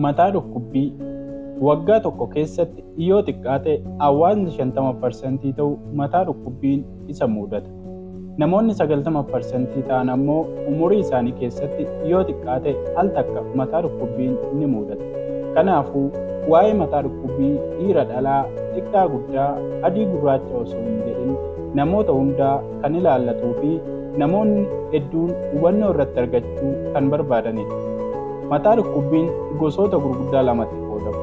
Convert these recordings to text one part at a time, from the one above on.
Mataa dhukkubbii. Waggaa tokko keessatti yoo xiqqaate hawaasni 50% ta'u mataa dhukkubbiin isa mudata. Namoonni 90% ta'an ammoo umurii isaanii keessatti yoo xiqqaate al takka mataa dhukkubbiin ni mudata. Kanaafuu waa'ee mataa dhukkubbii dhiira dhalaa, xiqqaa guddaa, adii gurraacha osoo hin jedhin namoota hundaa kan ilaallatuu fi namoonni hedduun hubannoo irratti argachuu kan barbaadanidha. Mataa dhukkubbiin gosoota gurguddaa lamatti qoodamu.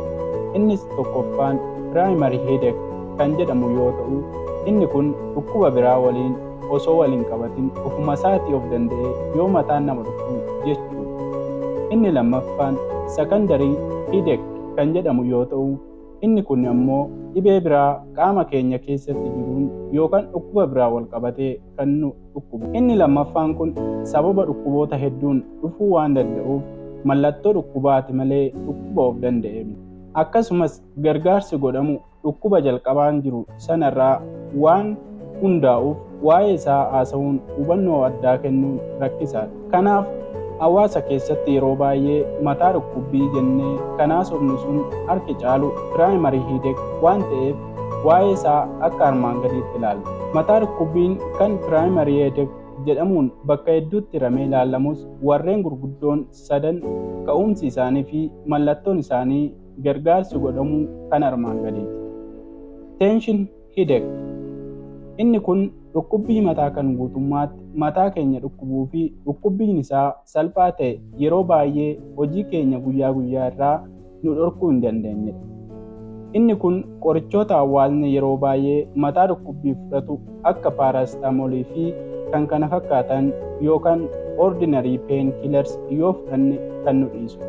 Innis tokkoffaan primary headache kan jedhamu yoo ta'u, inni kun dhukkuba biraa waliin osoo wal hin qabatin ofuma isaatii of danda'ee yoo mataan nama dhukkubu jechuudha. Inni lammaffaan secondary headache kan jedhamu yoo ta'u, inni kun ammoo dhibee biraa qaama keenya keessatti jiruun yookaan dhukkuba biraa wal qabatee kan nu dhukkubu. Inni lammaffaan kun sababa dhukkuboota hedduun dhufuu waan danda'uuf mallattoo dhukkubaati malee dhukkuba of danda'e miti. Akkasumas gargaarsi godhamu dhukkuba jalqabaan jiru sanarraa waan hundaa'uuf waa'ee isaa haasa'uun hubannoo addaa kennuun rakkisaadha. Kanaaf hawaasa keessatti yeroo baay'ee mataa dhukkubbii jennee kan haasofnu sun harki caalu primary headache waan ta'eef waa'ee isaa akka armaan gadiitti ilaalla. Mataa dhukkubbiin kan primary headache jedhamuun bakka hedduutti hiramee ilaalamus, warreen gurguddoon sadan ka'umsi isaanii fi mallattoon isaanii, gargaarsi godhamu kan armaan gadiiti. Tension headache. Inni kun dhukkubbii mataa kan guutummaatti mataa keenya dhukkubuu fi dhukkubbiin isaa salphaa ta'e, yeroo baay'ee hojii keenya guyyaa guyyaa irraa nu dhorkuu hin dandeenyedha. Inni kun qorichoota hawaasni yeroo baay'ee mataa dhukkubbii fudhatu akka paracetamolii fi kan kana fakkaatan yookaan ordinary pain killers yoo fudhanne kan nu dhiisu.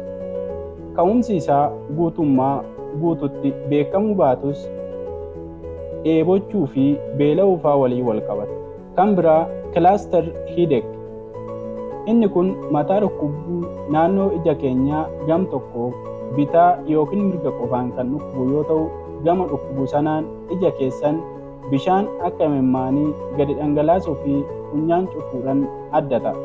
Ka'umsi isaa guutummaa guututti beekamuu baatus, dheebochuu fi beela'uu fa'aa waliin wal qabata. Kan biraa cluster headache. Inni kun mataa dhukkubbii naannoo ija keenyaa gam tokko bitaa yookiin mirga qofaan kan dhukkubu yoo ta'u, gama dhukkubu sanaan ija keessan bishaan akka imimmaanii gadi dhangalaasuu fi funyaan cufuudhaan adda ta'a.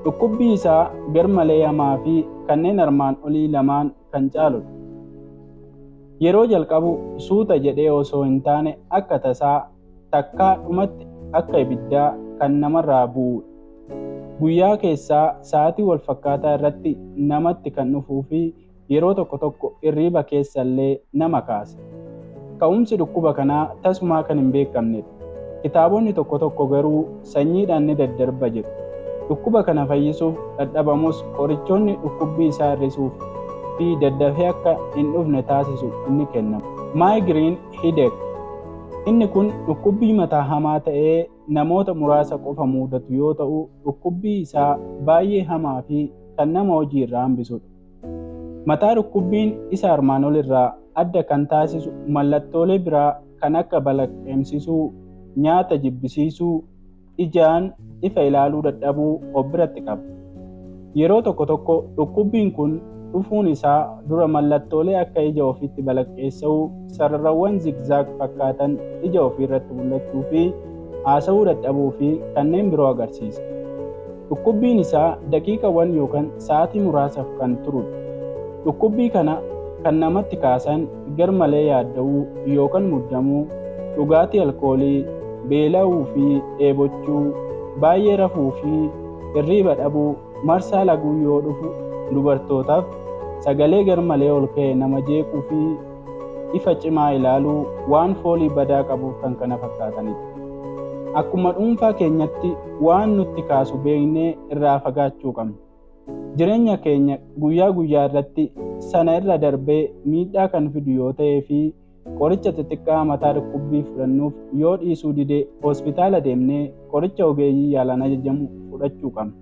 Dhukkubbii isaa garmalee hamaa fi kanneen armaan olii lamaan kan caaludha. Yeroo jalqabu suuta jedhee osoo hin taane, akka tasaa takkaa dhumatti akka ibiddaa kan namarraa bu'udha. Guyyaa keessaa sa'aatii wal fakkaataa irratti namatti kan dhufuu fi yeroo tokko tokko hirriiba keessa illee nama kaasa. Ka'umsi dhukkuba kanaa tasumaa kan hin beekamnedha. Kitaabonni tokko tokko garuu sanyiidhaan ni daddarba jedhu. Dhukkuba kana fayyisuuf dadhabamus, qorichoonni dhukkubbii isaa hir'isuuf fi daddafee akka hin dhufne taasisu ni kennamu. Migraine headache. Inni kun dhukkubbii mataa hamaa ta'ee namoota muraasa qofa mudatu yoo ta'u, dhukkubbii isaa baay'ee hamaa fi kan nama hojii irraa hambisudha. Mataa dhukkubbiin isa armaan olirraa adda kan taasisu mallattoolee biraa kan akka balaqqeemsisuu, nyaata jibbisiisuu, ijaan ifa ilaaluu dadhabuu of biratti qaba. Yeroo tokko tokko dhukkubbiin kun dhufuun isaa dura mallattoolee akka ija ofiitti balaqqeessa'uu, sararawwan zigzag fakkaatan ija ofii irratti mul'achuu fi haasa'uu dadhabuu fi kanneen biroo agarsiisa. Dhukkubbiin isaa daqiiqawwan yookaan sa'aatii muraasaaf kan turudha. Dhukkubbii kana kan namatti kaasan garmalee yaadda'uu yookaan muddamuu, dhugaatii alkoolii, beela'uu fi dheebochuu, baay'ee rafuu fi hirriiba dhabuu, marsaa laguu yoo dhufu dubartootaaf, sagalee garmalee ol ka'e nama jeequu fi ifa cimaa ilaaluu, waan foolii badaa qabuuf kan kana fakkaatanidha. Akkuma dhuunfaa keenyatti waan nutti kaasu beeknee irraa fagaachuu qabna. Jireenya keenya guyyaa guyyaa irratti sana irra darbee miidhaa kan fidu yoo ta'ee fi qoricha xixiqqaa mataa dhukkubbii fudhannuuf yoo dhiisuu dide, hospitaala deemnee qoricha ogeeyyii yaalaan ajajamu fudhachuu qabna.